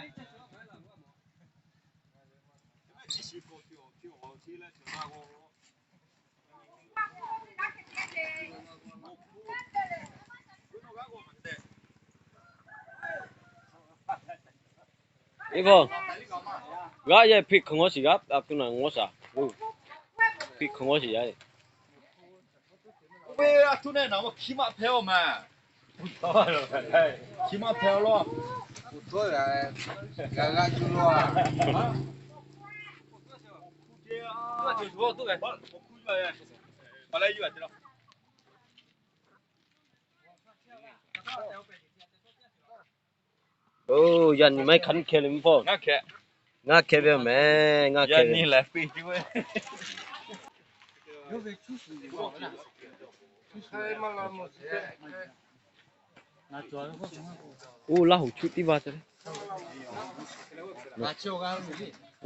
Eˇ bawˇ, g'aˇ yehˇ hpeꞈ hk'aw ngawˇ shiˍ g'aˇ, a tuˬ naˬ ngawˇ shaˍ. Hpeꞈ hk'aw ngawˇ shiˍ yaˇ. Oˇ ve a htoꞈ nehˆ naˬ ma hki maˆ hpehˇ-oˬ ma. Hki maˆ hpehˇ-oˬ law. Oˇ, yaꞈ nyi maˇ heˆ hk'aˬ nyi hkeh le mvuhˇ hpawˇ. Ngaˇ hkeh ve mehˍ, ngaˇ hkeh ve. Oˇ, Laˇ huˍ chuˇ tiˉ va te le.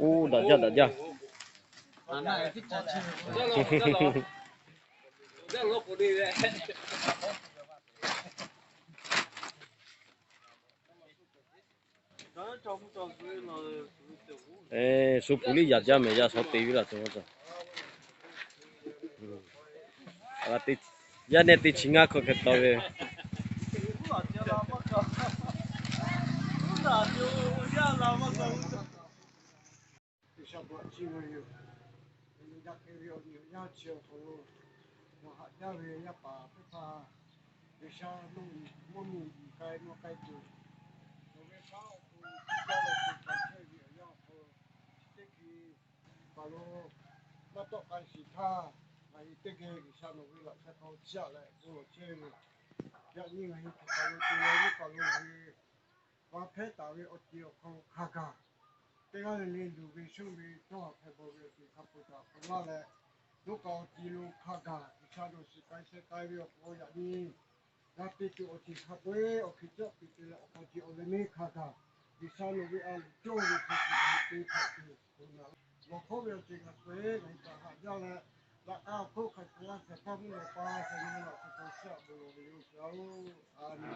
Oˇ, daꞈ jaˇ, daꞈ jaˇ. Shu puˍ liˇ yaꞈ jaˇ mehˍ, yaˇ shaw te ve laˇ te a. Yaˇ nehˆ teˇ chi ngaˇ hk'aw hk'e taw ve. G'uiˬsha bvuhꞈ chi ve yoˬ. Yaꞈ nyi daꞈ kehˬ ve awˬ nyi awˬ yanˇ chi awˬ hk'aw lo, nawˬ haꞈ jaˇ ve yaˇ paˍ teˇ hpaˍ, G'uiˬsha nawˬ mvuhˇ miˬ k'ai nawˬ k'ai tuˬ, nawˬ ve kanˉ awˬ hk'aw lo, teˇ g'aˇ leh teˇ g'aˇ chehˇ ve awˬ yanˇ awˬ hk'aw lo, chi teˇ hkui paˍ lo maˇ tawˆ k'ai shiˍ htaˇ, ngaˬ hui teˇ geh G'uiˬsha nawˬ ve laꞈ sheh hk'aw chiˇ aꞈ leh bon lawˬ chehˇ ve. Yaꞈ nyi ngaˬ hui hk'aˬ lo te leh ve paˍ lo ngaˬ hui g'a hpehˇ taˍ ve awˬ ceuˬ awˬ hk'aw lo hk'a gaˬ, teˇ g'aˇ le le luˬ ve shonˇ ve dawˇ haˍ hpehꞈ bawˬ ve awˬ ceuˬ hk'a peu-eˬ htaꞈ hk'awꞈ laˇ leh, yawˇ kaꞈ awˬ ti lo hk'a gaˬ G'uiˬsha nawˬ shiˍ k'ai sheh k'ai ve awˬ hk'aw lo yaꞈ nyi g'a te tuˬ awˬ ceuˬ hk'a peu-eˬ awˬ hkui caˆ piˇ te leh awˬ hk'aw ceuˬ awˬ leh meˇ hk'a gaˬ, G'uiˬsha nawˬ ve a loˍ cawˇ ve hk'a shuˍ te hpehꞈ tuˬ, nawˬ hk'aw ve awˬ ceuˬ g'a peu-eˬ ngaˬ hui kaꞈ haꞈ jaˇ leh, laꞈ k'a hk'oˆ hk'a k'oˆ laˇ shehˍ hpaˇ mvuhˇ naw pa sha nyi laꞈ sheh hk'aw chiˇ aꞈ bon lawˬ ve yoˬ. Aˍmenˍ.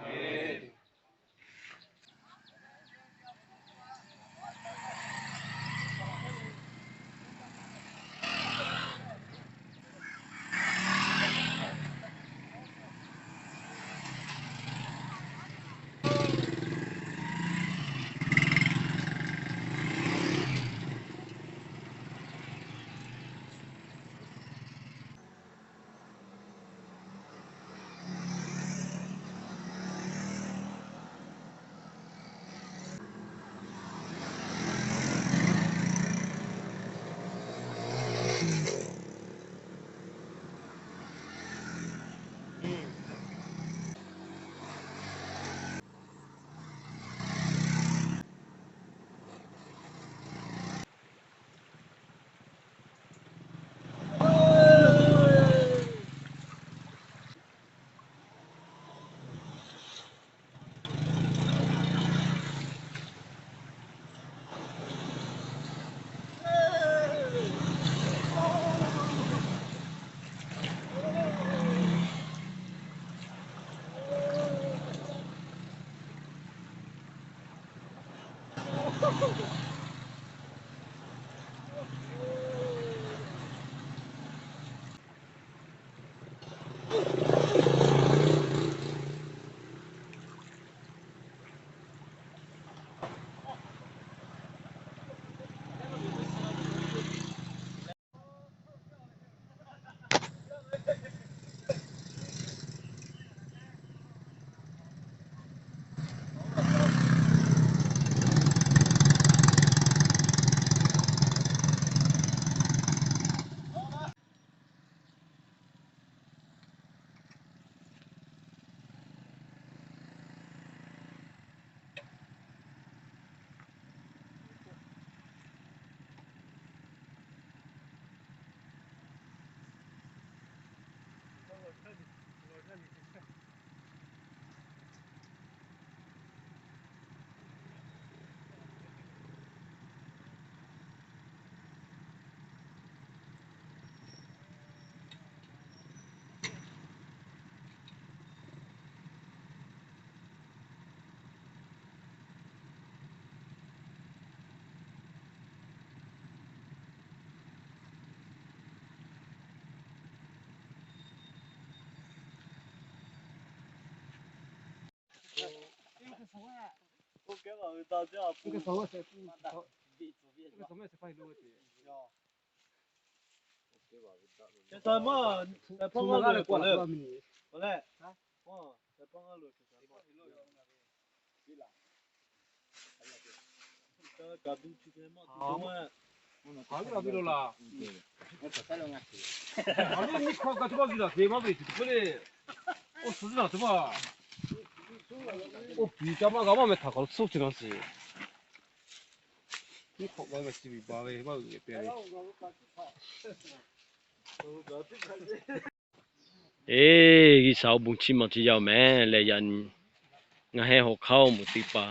Oˇ piˍ ca maˇ g'a maˇ meh htaꞈ k'awꞈ suhˉ chi na shiˍ. Nyiˇ hk'awꞈ g'a ve chi ve ba ve maˇ g'uiˬ ve pehˬ ve. Eˬ, G'uiˬsha awˬ bon chiˇ mvuh chi yaˇ oˬ mehˍ leh yaꞈ nyi, ngaˬ heh hawˬ hk'aˇ awˬ moˍ teˇ hpaˍ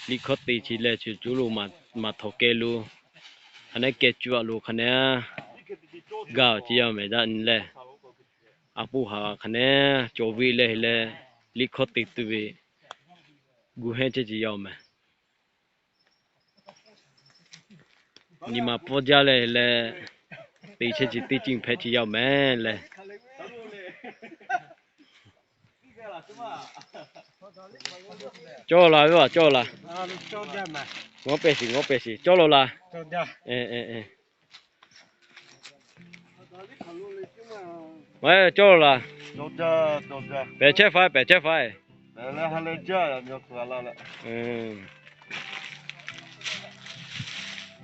liꞈ hkawˇ te chi leh chi cuˉ lo maˍ htawnˍ keh lo hk'a nehˉ keh cuˇ a lo hk'a nehˉ gaˬ chi yaˇ oˬ mehˍ. Yaꞈ nyi lehˬ, a poˆ haˍ hk'a nehˉ cawˬ ve leh leh liꞈ hkawˇ te tuˬ ve gu hehnˇ chehˇ chi yaˇ oˬ mehˍ. Nyi ma pfuhˇ jaˇ leh leh, te chehˇ chi teˇ ceuˬ hpehꞈ chi yaˇ oˬ mehˍ leh. Cawˇ la ve a, cawˇ la. Ngawˉ pehˬ shiˍ, ngawˉ pehˬ shiˍ, cawˇ la la. Cawˇ la la. Pehˬ chehˇ faˉ, pehˬ chehˇ faˉ.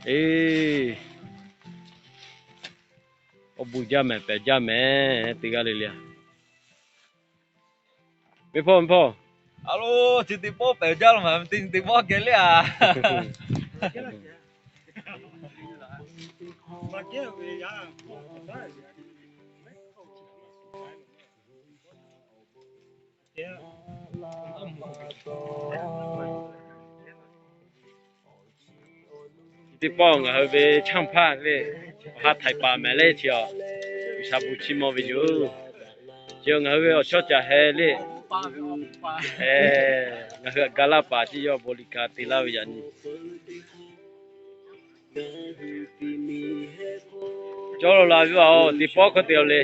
Eˬ, awˬ bon jaˇ mehˍ, pehˬ jaˇ mehˍ, teˇ g'aˇ le le a. Mehˬ hpawˇ, mehˬ hpawˇ. A lo, chi teˇ pawˆ pehˬ jaˇ lo maˬ, teˇ pawˆ geh le a. Teˇ pawˆ ngaˬ hui ve chaˇ hpaˇ le, awˬ ha htaiˍ paˍ mehˍ le chi a, G'uiˬsha bon chiˇ mvuh ve yoˬ. Chi ngaˬ hui ve awˬ chawˇ caˬ heh le, ngaˬ hui htaꞈ ga laˇ paˍ chi yawˇ bon liꞈ ka te laˇ ve yaꞈ nyi. Cawˇ lo la ve a, teˇ pawˆ hk'e te a le.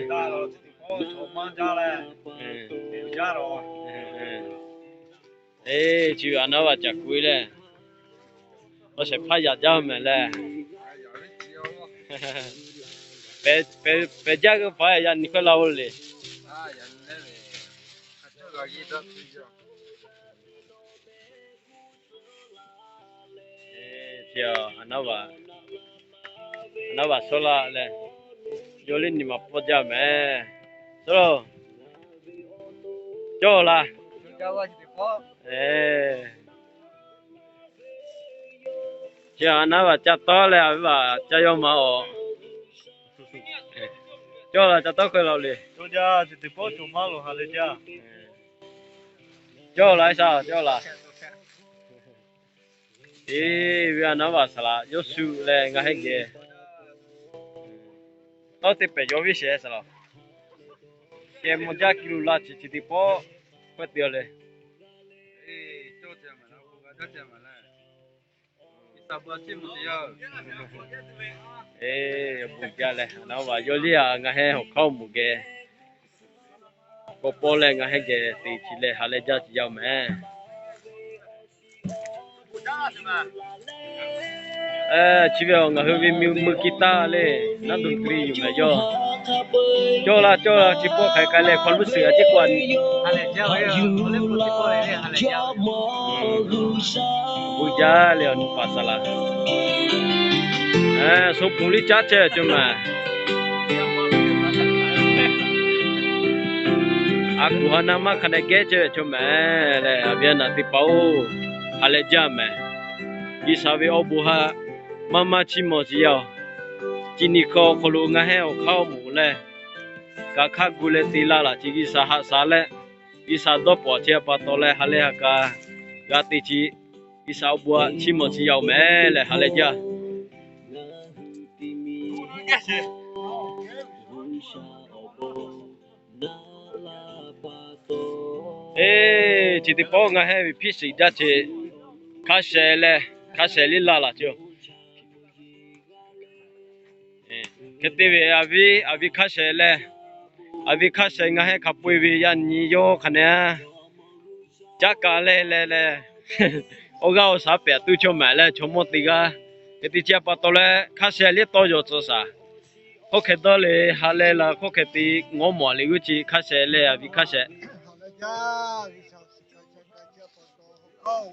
Eˬ, chi a naˉ vaˬ caˬ ku e le. Awˬ shehˍ hpaˇ yaꞈ jaˇ mehˍ le. Pehˬ jaˇ k'o paˍ yaꞈ nyi hk'e la o le. Chi a, a naˉ vaˬ, a naˉ vaˬ suhˉ laˇ leh, yawˇ liˇ nyi ma pfuhˇ jaˇ mehˍ. Suhˉ lo, cawˇ la. Chi a naˉ vaˬ ca tawˇ leh a ve vaˬ ca yawˇ ma awˬ. Cawˇ la ca tawˇ hk'e la le. Cawˇ la, cawˇ la. Eˬ, ve a naˉ vaˬ saˍ laꞈ yawˇ shu leh ngaˬ heh geh tawˇ teˇ pehˍ yaw viˉ shehˍ saˍ laꞈ. Keh mvuh jaˇ ki lo la chi chi teˇ pawˆ hpehꞈ te a le. Eˬ, bon jaˇ leh a naˉ vaˬ yawˇ liˇ a ngaˬ heh hawˬ hk'aˇ awˬ moˍ geh k'awꞈ paw leh ngaˬ heh geh te chi leh ha leh jaˇ ci yaˇ oˬ mehˍ. Chi ve a ngaˬ hui ve mui mui ki taˇ le, naˉ dawˬ tuˬ yoˬ mehˍ yawˇ. Cawˇ la cawˇ la, chi pawˆ hk'aˬ hk'e k'ai leh hk'aw lo suhˍ a ciˉ k'oˆ a nyi. Bon jaˇ leh awˬ nu paˍ saˍ laꞈ. Sho hpu liˇ caˉ chehˇ ve cawˬ mehˍ. A kuˬ ha na maˇ hk'a dehꞈ gehˉ chehˇ ve cawˬ mehˍ leh, a ve a naˬ teˇ hpaˍ-oˬ, ha leh jaˇ mehˍ. G'uiˬsha ve awˬ bon ha maˇ maˇ chiˇ mvuh ci yaˇ oˬ. Chi nyi hk'aw hk'aw lo ngaˬ heh awˬ hk'aˇ awˬ moˍ leh, kaꞈ hk'a gu leh te la laꞈ ce G'uiˬsha haꞈ shaˍ leh, G'uiˬsha dawˇ pawˍ chehˇ pa taw leh ha leh ha k'a g'a te ce, G'uiˬsha awˬ bon ha chiˇ mvuh ci yaˇ oˬ mehˍ leh ha leh jaˇ. Eˬ, chi teˇ pawˆ ngaˬ heh ve hpiˇ shiˍ jaˇ ce, hk'a shehˍ leh, hk'a shehˍ liˇ la laꞈ ce. Hk'e te ve a viˉ, a viˉ hk'a shehˍ leh, a viˉ hk'a shehˍ ngaˬ heh hk'a peu-eˬ ve yaꞈ nyi yawˇ hk'a nehˬ caˉ kaꞈ leh leh leh Awˬ g'aˇ awˬ shaˍ pehꞈ tuˬ chaw maˍ leh chaw mawˇ teˇ g'aˇ, hk'e te chi pa taw leh hk'a sheh liˇ tawˇ yaw tcuh shaˍ. Hk'oˆ hk'e dawˇ le ha leh la hk'oˆ hk'e te ngawˉ mawˬ le g'uˇ chi hk'a sheh leh a viˉ hk'a sheh. Awˬ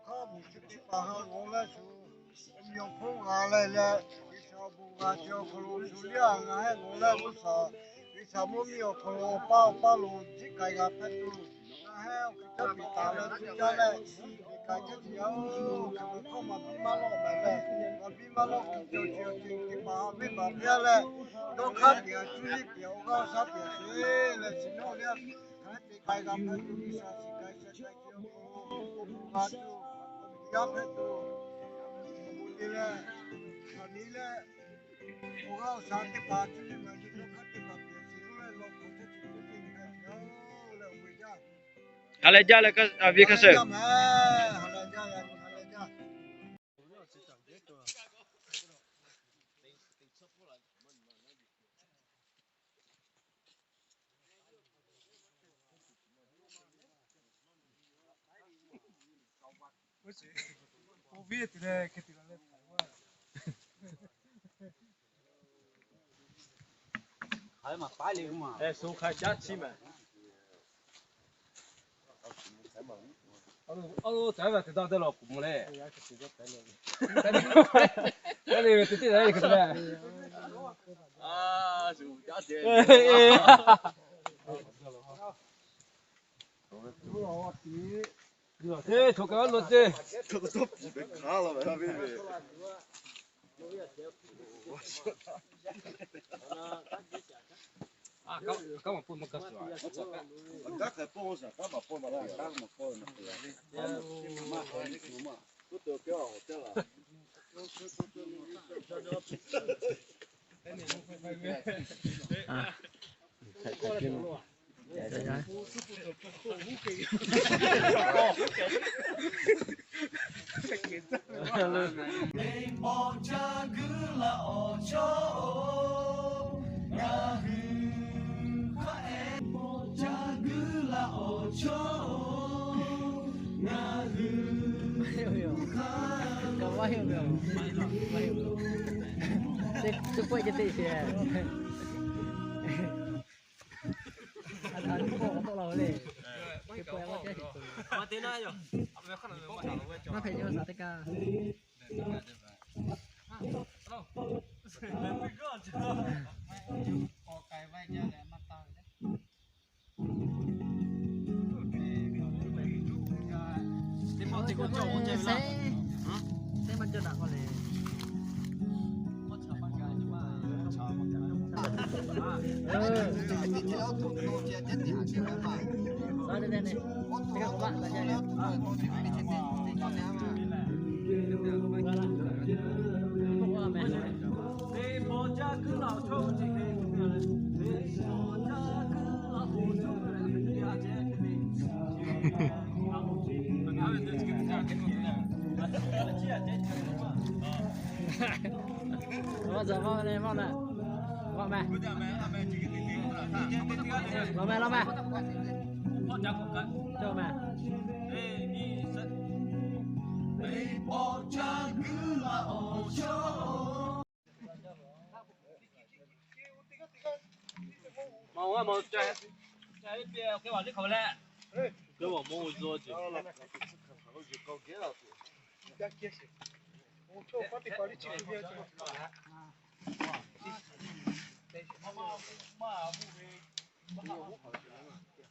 hk'aˇ mvuhˬ chi teˇ hpaˍ ha g'awˬ leh shu, awˬ mvuhˇ awˬ hpon g'a leh leh, G'uiˬsha bon g'a ceh awˬ hk'aw lo shu liˇ a ngaˬ heh g'awˬ leh g'uˇ suhˍ, G'uiˬsha mvuhˇ miˬ awˬ hk'aw lo awˬ pa awˬ pa lo jiˇ k'ai g'a hpehꞈ tuˬ, ngaˬ heh awˬ hk'e caˇ piˍ taˍ leh tuˬ caˇ leh, jiˇ k'ai chehˇ tuˬ yaˇ oˬ, hk'e ve hkawˇ maˍ biˇ maˇ lawˆ mehˍ leh, maˍ biˇ maˇ lawˆ kuˬ cawˬ ceh awˬ ceuˬ teˇ hpaˍ ha venˇ baˬ piˇ a leh, dawˇ hk'aˇ piˍ a cuˇ yiˇ piˍ awˬ g'aˇ awˬ shaˍ piˍ a sheˍ leh chi nawˇ liˇ a, hk'aˬ hk'e te k'ai g'a hpehꞈ tuˬ G'uiˬsha shiˍ k'ai sheh k'ai ceh awˬ hk'aw lo, awˬ bon g'a tuˬ, awˬ bon g'a hpehꞈ tuˬ, awˬ bon te leh, hk'aˬ nyi leh, awˬ g'aˇ awˬ shaˍ teˇ hpaˍ cuˇ yiˇ maˍ ceh dawˇ hk'aˇ teˇ hpaˍ piˍ a sheˍ leh law k'o ceh chi teˇ hpaˍ leh awˬ bon jaˇ. Ha leh jaˇ leh a viˉ hk'a sheh.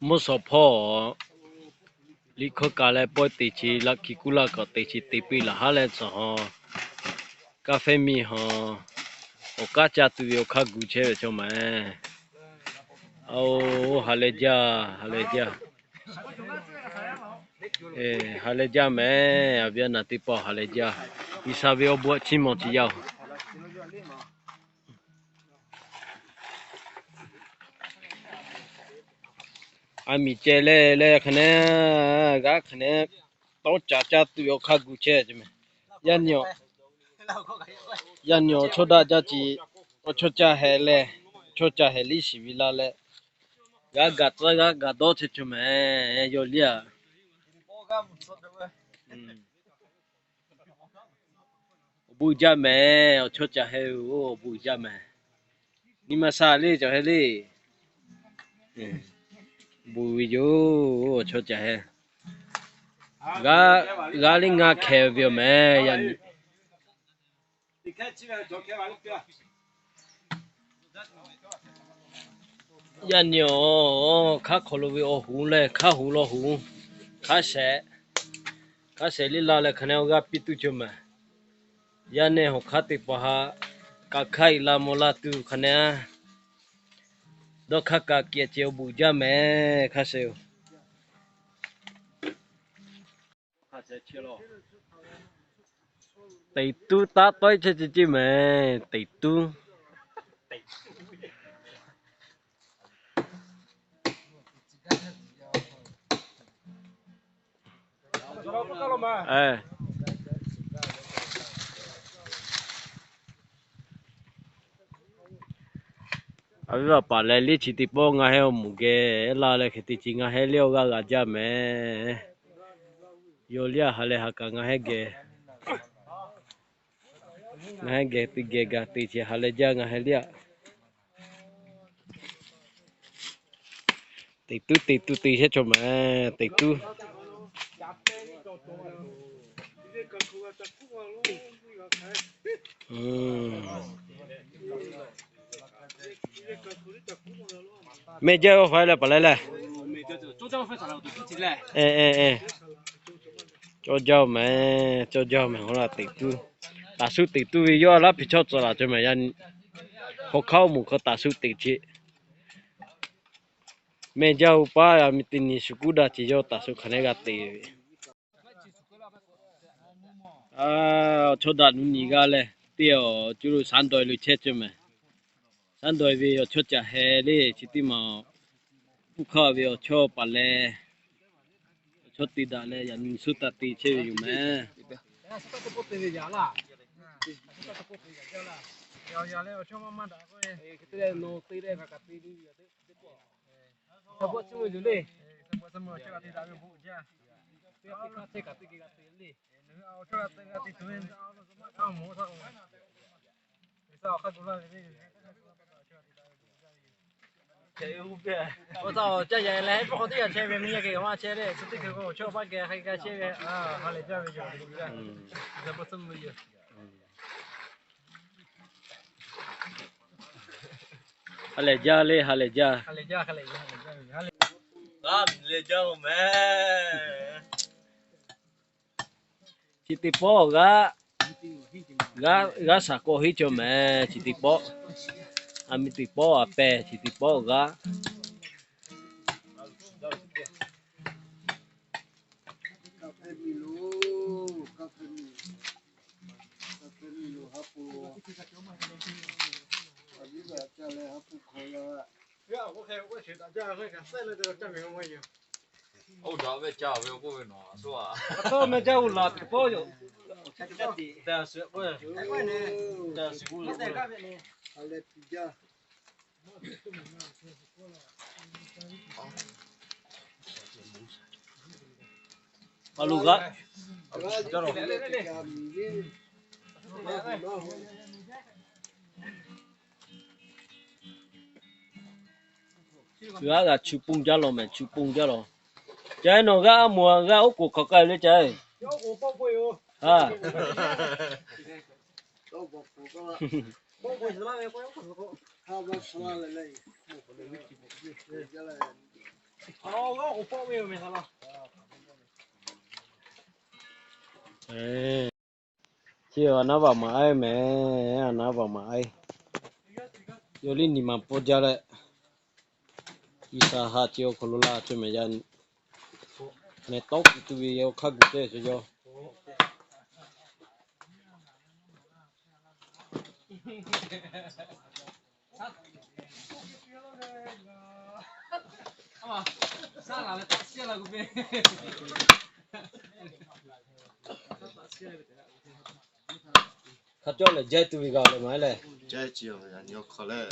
Mvuhˇ shawˍ hpawˇ liꞈ hkawˇ kaꞈ leh pawehˇ teꞈ chi laꞈ hki kuˉ laˇ kawꞈ teꞈ chi te piˇ laˬ haˉ leh tcuh haw, kaˇ fehˇ miˇ haw, awˬ k'aˉ caˇ tuˬ ve awˬ hk'aˇ gu chehˇ ve chaw maˍ. Oˬ, ha leh jaˇ, ha leh jaˇ. Ha leh jaˇ mehˍ, a viˉ a naˍ teˇ pawˆ ha leh jaˇ. G'uiˬsha ve awˬ bon chiˇ mvuh ciˍ yaˇ oˬ. A miˍ ceh leh leh hk'e ne, g'aˇ hk'e ne, tawˇ caˍ caˇ tuˬ ve awˬ hk'aˇ gu chehˇ ce mehˍ. Yaˇ nyi awˬ chaw daꞈ jaˇ ce, awˬ chaw caˇ heh leh, chaw caˇ heh liˇ shiˍ ve laˇ leh, G'a gaˬ tcuhˇ g'a gaˬ dawˇ chehˇ cawˬ mehˍ, yawˇ liˇ-aˬ. Awˬ bon uiˍ jaˇ mehˍ, awˬ chawˇ caˬ heh-oˬ, awˬ bon uiˍ jaˇ mehˍ. Nyi ma sha le cawˬ heh le. Bon ve yoˬ, awˬ chawˇ caˬ heh. G'a le ngaˇ hkeh ve awˬ mehˍ. Yaˇ nyi-oˬ, hk'aˉ hk'aw lo ve awˬ hoꞈ leh hk'aˉ hoꞈ lawˬ hoꞈ, hk'aˉ shehˍ, hk'aˉ shehˍ liˇ la leh hk'aˬ nehˬ awˬ g'aˇ piˇ tuˬ cawˬ mehˍ. Yaˇ nehˬ hawˬ hk'aˉ teˇ hpaˍ haꞈ, kaꞈ hk'aˇ iˍ la mawˬ la tuˬ hk'aˬ nehˬ a, dawˇ hk'aˇ kaꞈ kehˬ ceh awˬ bon uiˍ jaˇ mehˍ, hk'aˉ shehˍ-oˬ. Teꞈ tuˉ taˇ tawˆ-e chehˇ ceh ceh mehˍ, teꞈ tuˉ. A viˉ paˍ leh liˇ chi teˇ pawˆ ngaˬ heh awˬ moˍ geh la leh hk'e te ce ngaˬ heh liˇ awˬ g'aˇ g'a jaˇ mehˍ. Yawˇ liˇ-aˬ ha leh ha kaꞈ ngaˬ heh geh, ngaˬ heh geh te geh gaˬ te ce ha leh jaˇ ngaˬ heh liˇ-aˬ. Teꞈ tuˉ teꞈ tuˉ te chehˇ cawˬ mehˍ, teꞈ tuˉ. Mehˆ jaˇ-oˬ, fa leh paˍ leh leh. Cawˇ jaˇ-oˬ mehˍ, cawˇ jaˇ-oˬ mehˍ, hawˉ la teꞈ tuˉ. Taˍ shu teꞈ tuˉ ve yawˇ laˇ hpiˇ chawˇ tcuh laˬ cawˬ mehˍ, yaˇ nyi. Hk'aw hk'aˇ awˬ moˍ hk'aw taˍ shu teꞈ ce. Mehˆ jaˇ-oˬ paˇ, a mi te nyi shu kuˉ daꞈ ce yawˇ taˍ shu hk'aˬ nehˬ g'a te ve. Awˬ chawˇ daꞈ nu nyi g'aˇ leh teˇ awˬ cuˇ lo shaˉ daweh lo chehˇ cawˬ mehˍ. Shaˉ daweh ve awˬ chawˇ caˬ heh le chi teˇ maˬ, puˇ hk'aˇ ve awˬ chawˇ paˍ leh, awˬ chawˇ te daꞈ leh yaꞈ nyi suhˉ taˇ te chehˇ ve yoˬ mehˍ. Oˇ htaˇ caˇ yaꞈ leh, heh pawˆ k'aw teˇ g'aˇ chehˇ ve, miˇ yaˇ geh g'a maˇ chehˇ le, suh teˇ hkui k'o, chaw paˇ geh hk'e g'a chehˇ ve, ha lehˬ jaˇ ve yoˬ. Ha lehˬ jaˇ le, ha lehˬ jaˇ. G'a lehˬ jaˇ-oˬ mehˍ. Chi teˇ pawˆ g'aˇ, g'aˇ shaˍ k'awꞈ henˇ cawˬ mehˍ. Chi teˇ pawˆ, a mi teˇ pawˆ a pehˍ, chi teˇ pawˆ g'aˇ. Oˇ daꞈ ve ca ve k'oˆ ve nawˬ a shu a. Tawˇ meh jaˇ-oˬ laˬ teꞈ pawˆ yoˬ. A lo g'aˇ. G'aˇ g'a chu pon jaˇ lawˬ mehˍ, chu pon jaˇ lawˬ. Ca-e nawˬ g'aˇ a moˍ g'aˇ oˉ k'oˍ hk'awꞈ k'ai ve ca-e. Ha. Chi a naˉ vaꞈ maˍ aiˉ mehˍ, a naˉ vaꞈ maˍ aiˉ. Yawˇ liˇ nyi ma pawˇ jaˇ leh, G'uiˬsha haꞈ ce awˬ hk'aw lo laˇ cawˬ mehˍ yaˇ nyi. Mehˍ tawˆ kuˬ tuˬ ve awˬ hk'aˇ gu chehˇ ve chaw yaˇ. Hk'a cawˇ lehˬ, jaˇ tuˬ ve g'a leh maˇ heˆ lehˬ, jaˇ ci awˬ yaꞈ nyi awˬ hk'aw leh.